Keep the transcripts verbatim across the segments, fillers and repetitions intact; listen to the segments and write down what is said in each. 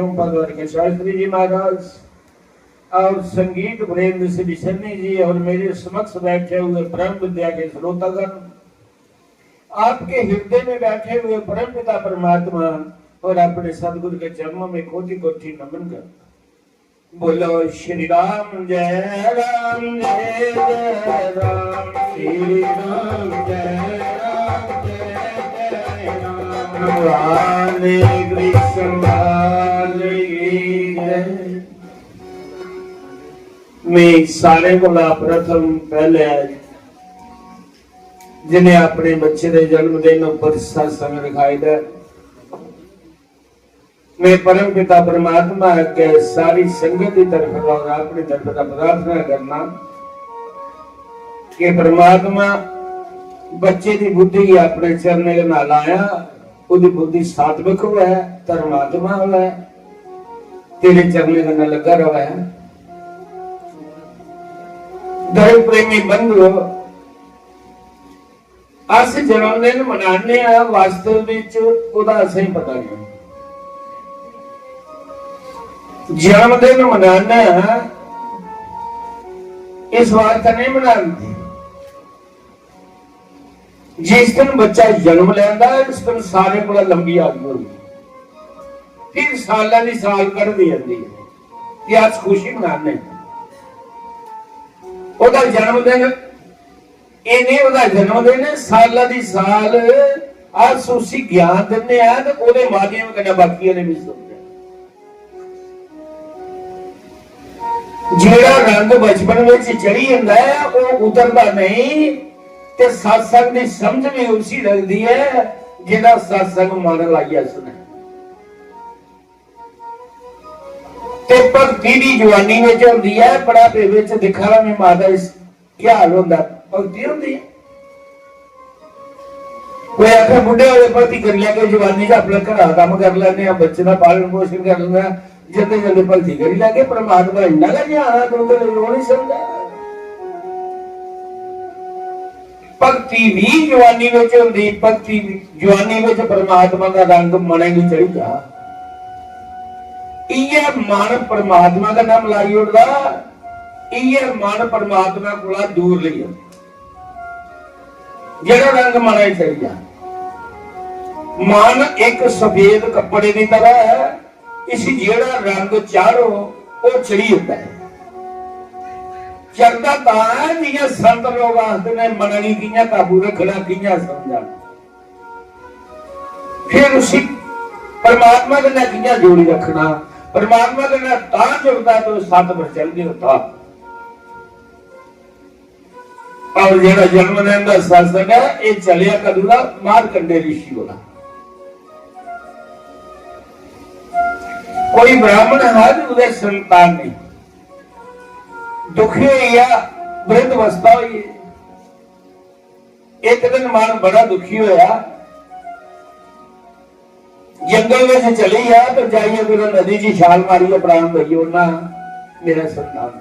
भगवान के शास्त्री जी महाराज और संगीत प्रेम श्री सन्नी जी और मेरे समक्ष बैठे हुए ब्रह्म विद्या के श्रोतागण, आपके हृदय में बैठे हुए परम पिता परमात्मा और अपने सदगुरु के चरणों में कोटि कोटि नमन करता। बोलो श्री राम जय राम जय जय राम, श्री राम जय राम जय जय राम, राधे कृष्ण लाल की जय। मैं सारे कोला प्रथम पहले जिन्हें अपने बच्चे के जन्मदिन पर सत्संग रखाए दा, मैं परम पिता परमात्मा अग्गे सारी संगत की तरफ और अपनी तरफ का प्रार्थना करना कि परमात्मा बच्चे की बुद्धि की अपने चरणें के नाल आया, उसकी बुद्धि सात्विक होवे, धर्मात्मा होवे, तेरे चरणें कन्नै लग्गा रवै। धर्म प्रेमी बंधुओ, अस जन्मदिन मनाने आं, वास्तव विच ओह्दा असेंगी पता नहीं। जन्मदिन मनाने आं, इस वास्ते नहीं मनांदे। जिस दिन बच्चा जन्म लैंदा है, उस दिन सारे कोला लंबी आयु होंदी, फिर सालां दी साल कढदी जंदी है। ये अस खुशी मनाने आं। ओह्दा जन्मदिन, एह् नहीं ओह्दा जन्मदिन, साला दी साल अस उसी ज्ञान दिन्ने आं ते ओह्दे माध्यम कन्नै बाकी आह्ले बी सुनदे न। जेह्ड़ा रंग बचपन विच चढ़ी जंदा ऐ, ओह् उतरदा नेईं, ते सत्संग दी समझ भी उसी लगदी ऐ जेह्ड़ा सत्संग मन लाइयै सुने। ते भक्ति दी जवानी विच होंदी ऐ, बुढ़ापे विच दिक्खा दा मैं माता इस क्या हाल होंदा? भक्ति होंदी ऐ। कोई आखे बुड्ढे होए भक्ति करी लैगे, जवानी च अपने घरा दा कम्म करी लैने आं, बच्चे दा पालन पोषण करी लैने आं, जल्दी जल्दी भक्ति करी लैगे। परमात्मा इन्ना गै ध्यान ऐ, तुंदे लेई ओह् नहीं समझदा। भक्ति भी जवानी विच होंदी, भक्ति जवानी विच परमात्मा दा रंग मनै गी चढ़ी जा। इयै मन परमात्मा कन्नै मलाई ओड़दा, इयै मन परमात्मा कोला दूर लेई जंदा। जेह्ड़ा रंग मनै च चढ़ी जा। मन इक सफेद कपड़े दी तरह ऐ, इसी जेह्ड़ा रंग चाढ़ो, ओह् चढ़ी जंदा ऐ। चढ़दा तां ऐ जि'यां संत लोक आखदे ने, "मनै गी कि'यां काबू रक्खना, कि'यां समझाना।" फिर उसी परमात्मा कन्नै कि'यां जोड़ी रक्खना, परमात्मा कन्नै तां जुड़दा ते ओह् सत्त पर चलदे ओ तां। और जेह्ड़ा जन्मदिन दा सत्संग ऐ, एह् चलेआ कदूं दा? मारकंडे ऋषि कोला। कोई ब्राह्मण हा ते ओह्दे संतान नेईं, दुखी होई गेआ, वृद्ध अवस्था होई गेई। इक दिन मन बड़ा दुखी होया, जंगल विच चली गेआ ते जाइयै कुतै नदी च छाल मारियै प्राण देई ओड़ना मेरा संतान।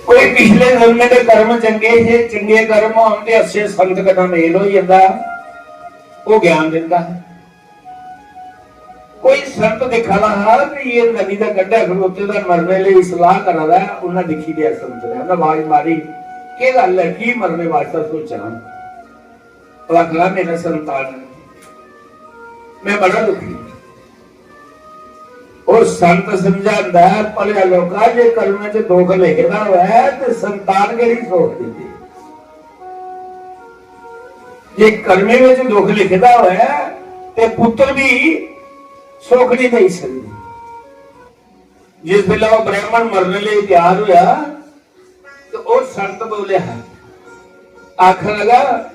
कोई पिछले जन्में दे कर्म चंगे हे, चंगे कर्म होन ते अच्छे संत कन्नै मेल होई जंदा, ओह् ज्ञान दिंदा। कोई संत दिक्खा दा हा कि ये नदी दे कंढे खड़ोते दा मरने लेई सलाह करा दा ऐ, उन्नै दिक्खी लिया संत ने, उन्नै आवाज मारी, "केह् गल्ल ऐ, की मरने वास्तै सोचा ना?" ओह् आखदा, "मेरा संतान, मैं बड़ा दुखी।" ओह् संत समझांदा ऐ, "भलेआ लोका, जे कर्में च दुख लिखे दा होऐ ते संतान केह्ड़ी सुख दिंदी? जे कर्में विच दुख लिखे दा होऐ ते पुत्तर भी सुख नहीं देई सकदे।" जिस बेल्लै ओह् ब्राह्मण मरने लेई त्यार होया, ते ओह् संत बोलेआ, आखन लगा,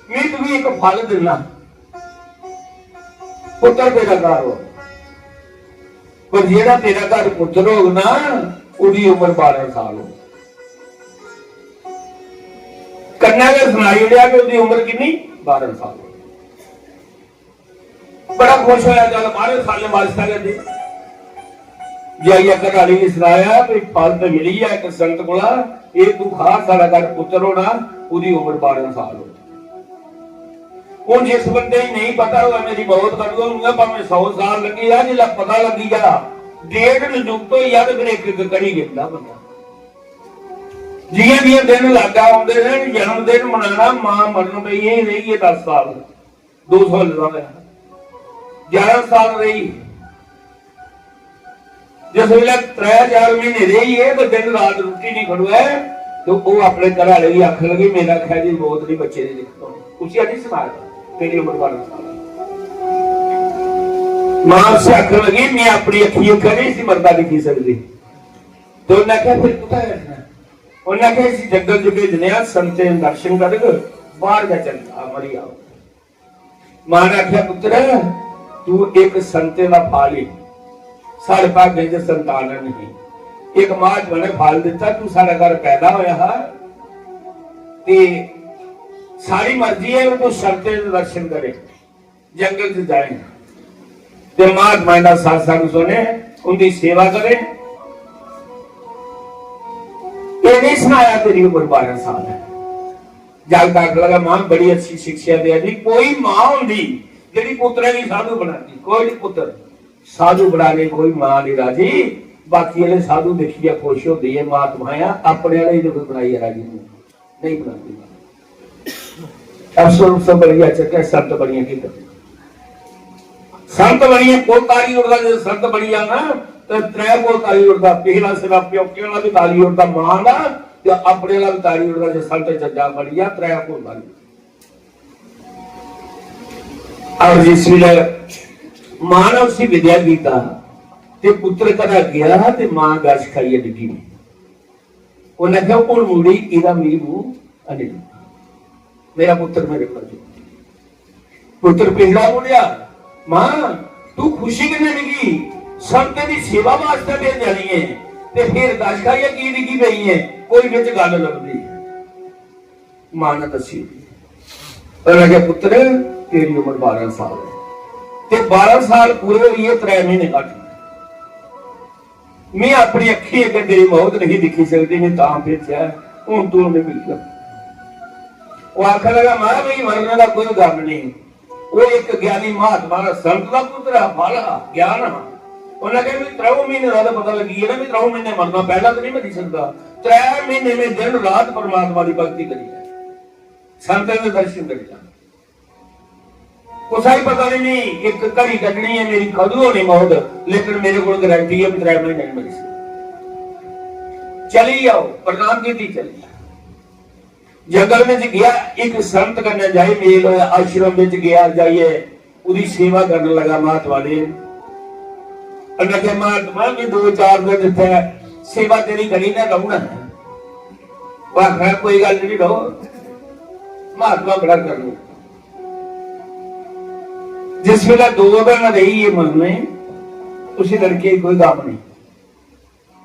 "मैं तुगी इक फल दिन्ना, पुत्तर तेरा घर हो, पर जेह्ड़ा तेरा घर पुत्तर होग ना, ओह्दी उम्र बारां साल हो।" कन्नै गै सनाई ओड़ेआ कि ओह्दी उम्र किन्नी? बारां साल हो। बड़ा खुश होया, चल बारां सालें बादशाह गै दे। जाइयै घरै आह्ली गी सनाया भी फल ते मिली गेआ इक संत कोला, "एह् तू खा, साढ़ा घर पुत्तर होना, ओह्दी उम्र बारां साल हो।" हुन जिस बंदे गी नेईं पता होऐ मेरी मौत कदूं होनी ऐ, भामें सौ साल लग्गी जा, जिसलै पता लग्गी जा, डेट नजुक्त होई जा, ते फिर इक इक घड़ी गिनदा बंदा। जि'यां जि'यां दिन लाग्गै औंदे न, जन्मदिन मनाना, मां मरन पेई, एह् रेही गे दस साल, दो सौ लग्गा होआ, ग्यारह साल रेही। जिस बेल्लै त्रै चार म्हीने रेही गे ते दिन रात रुट्टी निं खड़ोऐ, ते ओह् अपने घरै आह्ले गी आखन लगी, "मेरा आखेआ जी मौत निं बच्चे दी दिक्खत होनी।" उसी अजें सनाया, "तेरी उम्र बारां साल है।" मां उसी आखन लगी, "में अपनी अक्खीं आखेआ निं इसी मरदा दिक्खी सकदी।" ते उन्नै आखेआ, "फिर कुत्थै रक्खना?" उन्नै आखेआ, "इसी जंगल च भेजने आं, संतें दे दर्शन करग, बाहर गै चली जा, मरी जाग।" मां ने आखेआ, "पुत्तर, तू इक संतें दा फल ही, साढ़े भागें च संतान नहीं। इक महात्मा ने फल दित्ता, तू साढ़े घर पैदा होया हा, ते साढ़ी मर्जी है कि तू संतें दे दर्शन करे, जंगल च जाए, ते महात्मा दा सत्संग सुने, उंदी सेवा करे।" एह् नहीं सनाया तेरी उम्र बारां साल है। जागत आखन लगा, "मां बड़ी अच्छी शिक्षा देआ दी।" कोई मां होंदी जेह्ड़ी पुत्तरै गी साधु बनांदी, कोई नहीं पुत्तर। साधु बनाने कोई मां नहीं राजी, बाकी आह्ले साधु दिक्खियै खुश होंदी ऐ, महात्मा ऐ, अपने आह्ले गी कोई बनाइयै राजी नहीं, नहीं बनांदी। अफसर उफसर बनियै चक्कै संत बनियै की करना? संत बनियै पुल तारी उड़दा, जे संत बनी जाना ते त्रै पुल तारी उड़दा, पिछला सिरा प्योके आह्ला बी तारी उड़दा, मां दा, ते अपने आह्ला बी तारी उड़दा, जे संत जग्गा बनी जा, त्रै पुल तारी। और जिस वेले मां ने उसी विदेआ कीता ते पुत्र घरा गया ते मां गश खाइयै डिग्गी पेई। उन्नै आखेआ, "हुन मुड़ी एह्दा मिगी मूंह हैनी लब्भना। मेरा पुत्र मेरे कोल जो।" पुत्र पिछड़ा बोलेआ, "मां, तू खुशी कन्नै मिगी संतें दी सेवा वास्तै भेजेआ निं ऐ ते फिर गश खाइयै की डिग्गी पेई ऐ? कोई बिच गल्ल लभदी।" मां ने दस्सी ओड़ी। उन्नै आखेआ, "पुत्तर, तेरी उम्र बारां साल है ते बारां साल पूरे होइयै त्रै म्हीने घट्ट न। में अपनी अक्खीं अग्गें तेरी मौत नहीं दिक्खी सकदी, में तां भेजेआ, हून तू मिगी मिली जा।" ओह् आखन लगा, "मां, मिगी मरने दा कोई गम नहीं।" ओह् इक ज्ञानी महात्मा दा, संत दा पुत्र हा, फल हा, ज्ञान हा। उन्नै आखेआ, "मिगी त्र'ऊं म्हीने दा ते पता लग्गी गेआ ना, मिगी त्र'ऊं म्हीने मरना, पैह्ला ते नहीं मरी सकदा। त्रै म्हीने में दिन रात परमात्मा दी भक्ति करी है, संतें दे दर्शन करी है। कुसै गी पता नहीं, मिगी इक घड़ी कड्ढनी है, मेरी कदूं होनी मौत, लेकिन मेरे कोल गारंटी है, मैं त्रै म्हीने नहीं मरी सकदा। चली जाओ।" प्रणाम कीती, चली जाओ। जंगल बिच गेआ, इक संत कन्नै जाई मेल होया, आश्रम बिच गेआ, जाइयै ओह्दी सेवा करन लगा महात्मा दी। उन्नै आखेआ, "महात्मा, मैं दो चार दिन इत्थै सेवा तेरी करी ना रौह्ना है।" ओह् आखन लगा, "कोई गल्ल नहीं, रहो।" महात्मा बड़ा करुण। जिस वेले दो दिन रेही गे मरने, उसी लड़के गी कोई गम नहीं।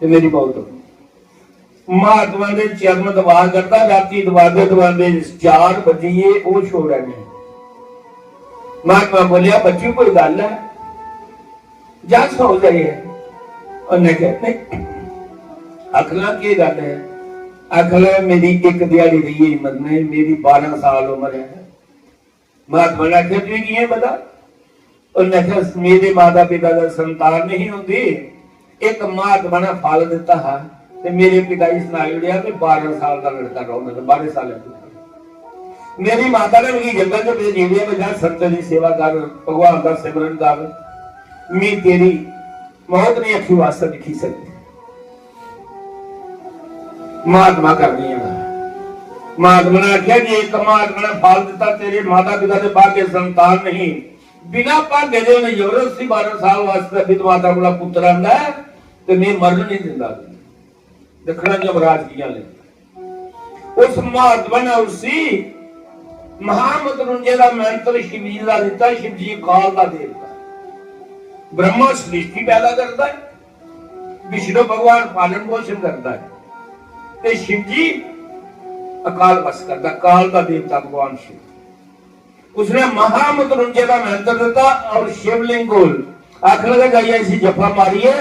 ते मेरी मौत होई। महात्मा दे चरण दबा करदा, राती दबांदे दबांदे चार बजी गे, ओह् छोड़ै नहीं। महात्मा बोलेआ, "बच्चू, कोई गल्ल है? जा, सौ जाइयै।" उन्नै आखेआ, "नहीं।" आखन लगा, "केह् गल्ल है?" आखन लगा, "मेरी इक ध्याड़ी रेही गेई मरने, मेरी बारां साल उम्र है।" महात्मा ने आखेआ, "तुगी कि'यां पता?" उन्नै आखेआ, "मेरे माता पिता दा संतान नहीं होंदी, इक महात्मा ने फल दित्ता हा ते मेरे पिता जी सनाई ओड़ेआ कि बारां साल दा लड़का रौह्ना, ते बारां साल लड़का। मेरी माता ने मिगी जंगल च भेजी ओड़ेआ कि जा संतें दी सेवा कर, भगवान दा सिमरन कर, मी तेरी मौत नहीं अक्खीं वास्तै दिक्खी सकदी।" महात्मा करनी है। महात्मा ने आखेआ कि इक महात्मा ने फल दित्ता, तेरे माता पिता दे भाग्य संतान नहीं, बिना भाग्य दे उन्हें जबरदस्ती बारां साल वास्तै विधमाता कोला पुत्र आंदा है ते में मरण नहीं दिंदा। दिक्खना यमराज कि'यां लेंदा। उस महात्मा ने उसी महामतरुंजे दा मंत्र शिवजी दा दित्ता। शिवजी काल दा देवता, ब्रह्मा सृष्टि पैदा करदा है, विष्णु भगवान पालन पोषण करदा है ते शिवजी अकाल बस करदा, काल दा देवता भगवान शिव। उसने महामतरुंजे दा मंत्र दित्ता और शिवलिंग को आखन लगा, "जाइए इसी जप्फा मारिए,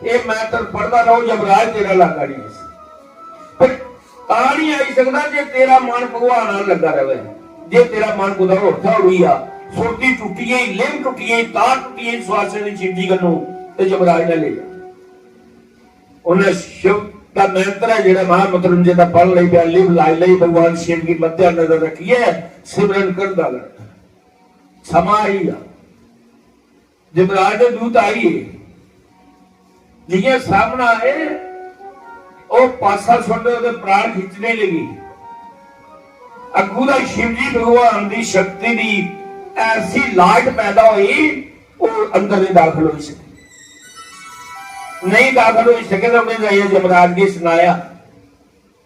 ये मंत्र पढ़दा रहो, यमराज तेरा लागा नहीं इसी।" पर तां नहीं आई सकदा जे तेरा मन भगवान नाल लग्गा रहे। जे तेरा मन कुतै होर था उड़ी आ, सुरती टुट्टी गेई, लिंब टुट्टी गेई, तार टुट्टी गेई, सुआसे दी चिमटी कन्नू, ते जमराज ने लेई आ। उन्हें शिव दा मंत्र है जेड़ा महामृत्युंजय दा पढ़ लेई, लिंब लाई लेई, भगवान शिव की मध्य नजर रखिए, सिमरन करदा रहे। समा आई आ। जमराज दे दूत आई गे। जियां सामने आए, ओह पासा सुट्ट ओहदे प्राण खिच्चने लगी। अग्गू दा शिवजी भगवान दी शक्ति दी ऐसी लाट पैदा होई, ओह अंदर नहीं दाखल होई सके। नहीं दाखल होई सके तो उन्हें जाइए जमराज गी सुनाया।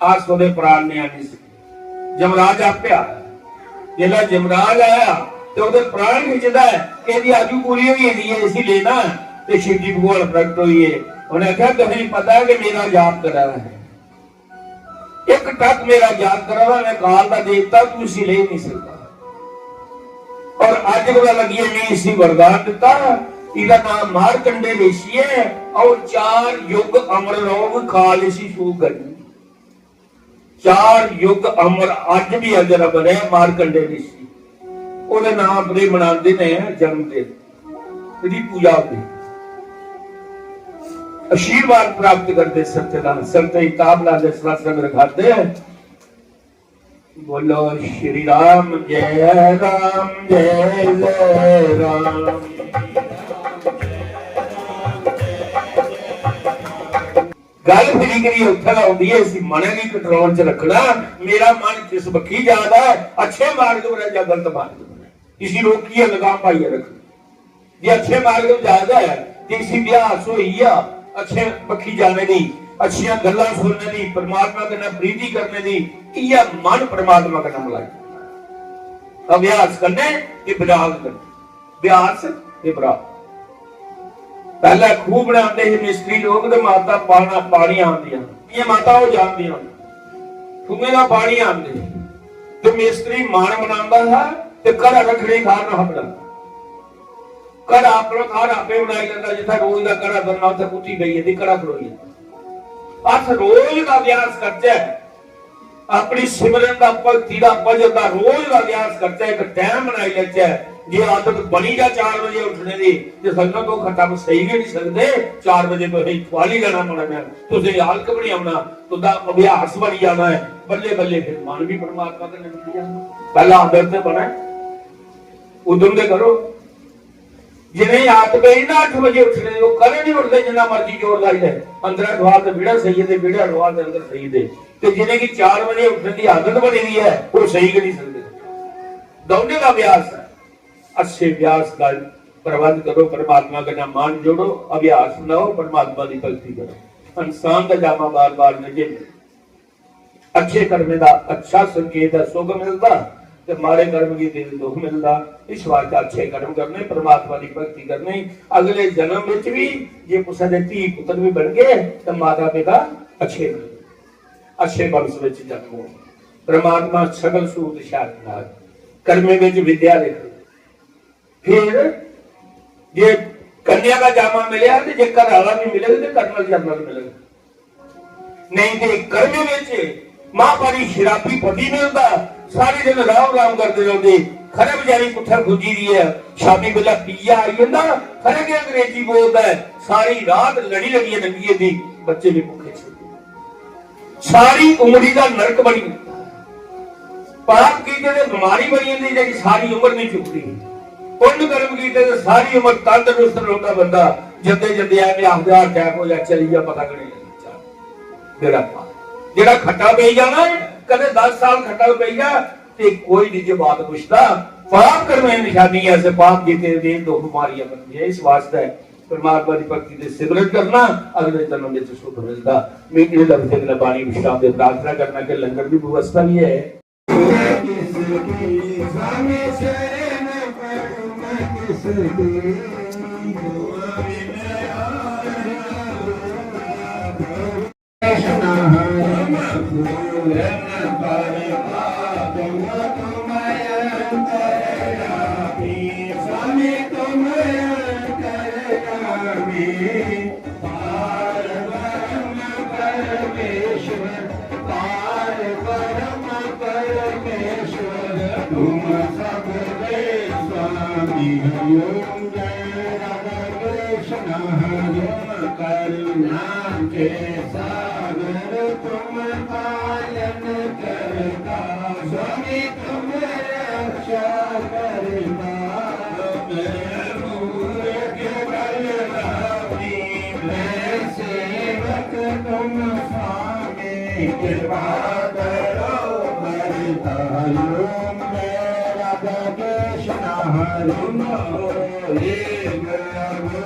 अस ओहदे प्राण नहीं आने सके। जमराज आपे आ। जिसलै जमराज आया ते ओहदे प्राण खिच्चदा ऐ, कहदी आजू पूरी होई गेदी है, इसी लेना है। ते शिवजी भगवान प्रगट होई गे। उन्हें आख्या, तुसें पता है कि मेरा जाप करा दा है, एक टक मेरा जाप करा दा, मैं काल दा देवता, तू इसी ले नहीं सकता। और अज कोला लगिए मैं इसी वरदान दिता, इदा नाम मारकंडे ऋषि है। और चार युग अमर रहोग, काल इसी छू गई। चार युग अमर अज भी अगर बने मारकंडे ऋषि, ओहदे नाम पर ही मनाते ने जन्मदिन, इहदी पूजा होती, आशीर्वाद प्राप्त करते, सत्य का संत ही ताप लाते, सत्संग रखाते। बोलो श्री राम, जय राम, जय जय राम। गल फिरी करियै उत्थै गै औंदी ऐ, इसी मनै गी कंट्रोल च रक्खना। मेरा मन किस बक्खी जा दा ऐ, अच्छे मार्ग पर ऐ जां गलत मार्ग पर ऐ, इसी रोकियै लगाम पाइयै रक्खना। जे अच्छे मार्ग पर जा दा ऐ ते इसी अभ्यास होई गेआ अच्छे बक्खी जाने दी, अच्छियां गल्लां सुनने दी, परमात्मा कन्नै प्रीति करने दी, इ'यै मन परमात्मा कन्नै मलाई। अभ्यास कन्नै ते विराग कन्नै। ब्यास ते भ्रा। पैह्लें खूह बनांदे हे मिस्त्री लोक ते माता पाना, पानी आंदियां। इ'यां माता ओह् जानदियां। खूहें दा पानी आंदे हे। ते मिस्त्री मन बनांदा हा ते घरा रक्खने थाह्र ना हा बनांदा। घरा अपना थाह्र आपे बनाई लैंदा, जित्थै रोज दा घड़ा बनना, उत्थै कुत्थी बेही जंदी, घड़ा खड़ोई जंदा। अस रोज दा अभ्यास करचै, अपनी सिमरन दा, भक्ति दा, भजन दा रोज दा अभ्यास करचै, इक टैम बनाई लैचै। जे आदत बनी जा चार बजे उठने दी, ते संगत, ओह् खट्टा सेई गै नहीं सकदे। चार बजे तुसें ठुआली लैना पौना, मैं तुसें आलक बी नहीं औना, तुंदा अभ्यास बनी जाना है। बल्ले बल्ले फिर मन भी परमात्मा कन्नै मिली जाना। पैह्ला आदत ते बनै, उद्यम ते करो। जिन्हें आदत पेई ना अट्ठ बजे उठने दी, ओह् कदें नहीं उठदे, जिन्ना मर्जी जोर लाई ले। अंदर ठुआल ते विड़ा सेई दे, विड़ा ठुआल ते अंदर सेई दे। ते जिन्हें गी चार बजे उठने दी आदत बनी दी है, ओह् सेई गै नहीं सकदे। दौनें दा अभ्यास है। अच्छे अभ्यास का प्रबंध करो, परमात्मा कन्नै मन जोड़ो, अभ्यास बनाओ, परमात्मा की भक्ति करो। इंसान का जामा बार बार नहीं झेलना। अच्छे कर्में दा अच्छा संकेत ऐ, सुख मिलदा, ते माड़े कर्म गी दिल दुख मिलदा। इस वास्ते अच्छे कर्म करने, परमात्मा दी भक्ति करनी। अगले जन्म विच भी जे कुसै दे धी पुत्र भी बनगे, ते माता पिता अच्छे बनगे, अच्छे वंश विच जन्म हो। परमात्मा सकल सूरत शैल बनाए, कर्में विच विद्या लिख। फिर जे कन्या का जामा मिलेगा, ते जे घर आला भी मिलेगा, ते कर्नल जनरल मिलेगा। नहीं ते कर्म विच महापारी शराबी पति मिलदा, सारे दिन राम राम करदे रौंह्दे। खरै बेचारी कुत्थै खुंझी दी ऐ, शामी बेल्लै पियै आई जंदा, खरै के अंग्रेजी बोलदा ऐ, सारी रात लड़ी लड़ियै लंघी जंदी, बच्चे भी भुक्खे छुड़दे। सारी उमरी दा नरक बनी जंदा। पाप कीते ते बमारी बनी जंदी, जेह्ड़ी सारी उमर नहीं चुकदी। पुण्य कर्म कीते ते सारी उमर तंदरुस्त रौंह्दा बंदा। जंदे जंदे ऐ में आखदे हार्ट अटैक हो जा, चली जा, पता गै नहीं लगदा। बेड़ा पार। जेह्ड़ा खट्टा पेई जाना है, कदें दस साल खट्टा पेई जा, ते कोई नहीं जे बात पुछदा। पाप कर्म दी निशानी ऐ, असें पाप कीते दे दो बमारियां बनदियां। इस वास्तै परमात्मा दी भक्ति ते सिमरन करना, अगले जन्म विच सुख मिलदा। मैं इ'नें लफ्जें कन्नै बाणी विश्राम दे प्रार्थना करना कि लंगर दी व्यवस्था भी है। कृष्ण हरि पूरन परमात्म तुम अंतर्यामी, स्वामी तुम अंतर्यामी। पार ब्रह्म परमेश्वर, पार ब्रह्म परमेश्वर तुम करुणा के सागर तुम पालन करता, स्वामी तुम रक्षा करता। मैं मूर्ख बलरामी, मैं सेवक तुम स्वामी, कृपा करो करता। हरि ओम जय राधा कृष्ण, हरि ओम जय प्रभु।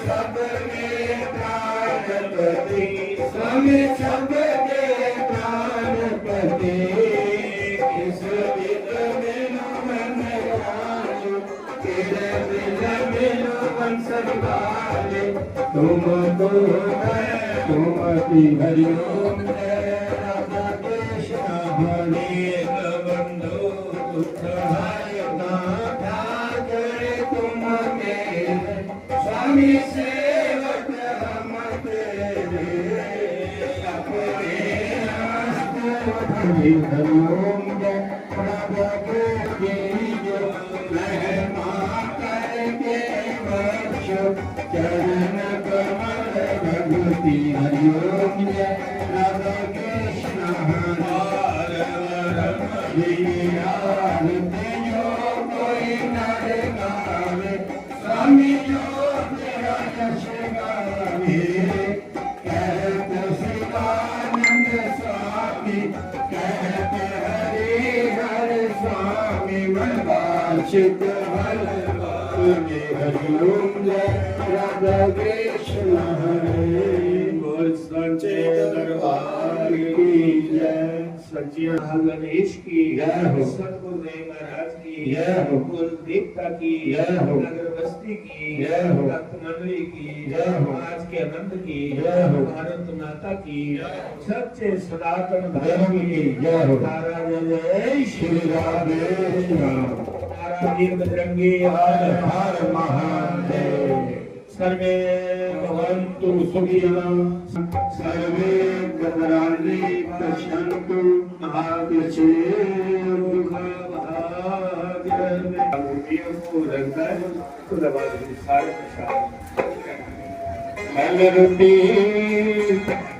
सबके प्राणपति, स्वामी सबके प्राणपति, किस विध बिनु मन जाऊं, तेरे बिन बिनु मन संभाले, तुम तो है सुमति। हरि ओम जय राधा कृष्ण, हरे बंधु दुख हरता, ठाकर तुम मेरे स्वामी सेवक हम तेरे, अपने हस्त उठे। हरि ओम जय प्रभु की जय। महिमा करके बख्शो चरण कमल भगवती। हरि ओम जय राधा कृष्ण हरे। हर हर हरि आरती जो कोई नर गावे, स्वामी जो तेरा यश गावे, कहत शिवानंद स्वामी, कहत हरि हर स्वामी, मन वांछित फल पावे। हरि ओम जय राधा कृष्ण हरे। बोल सांचे दरबार की जय। सच्चिदानंद गणेश की जय हो। सतगुरुदेव महाराज की जय हो। कुल देवता की जय हो। नगर बस्ती की जय हो। भक्त मंडली की जय हो। आज के अनंत की जय हो। भारत माता की जय हो। सच्चे सनातन धर्म की जय हो। तारा जय जय श्री राधे श्याम। तारा वीर बजरंगी हर हर महादेव। सर्वे भवन्तु सुखिनः, सर्वे भद्राणि पश्यन्तु, मा कश्चित् दुःखभाग्। पूजन कर, उसके बाद भी सारे प्रसाद। फल रूपी,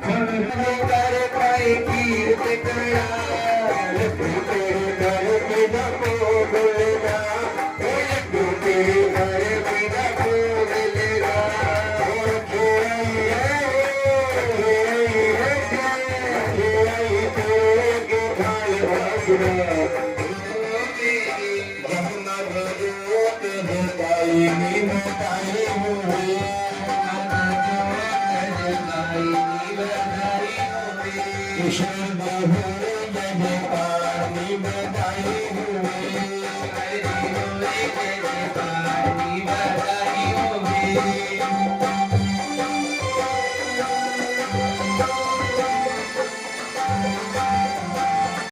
फल कर पाए कीर्त करा, लड्डू तेरे घर में नमो बोलना। कृष्ण बहु जय जयकार निबधाई हुए।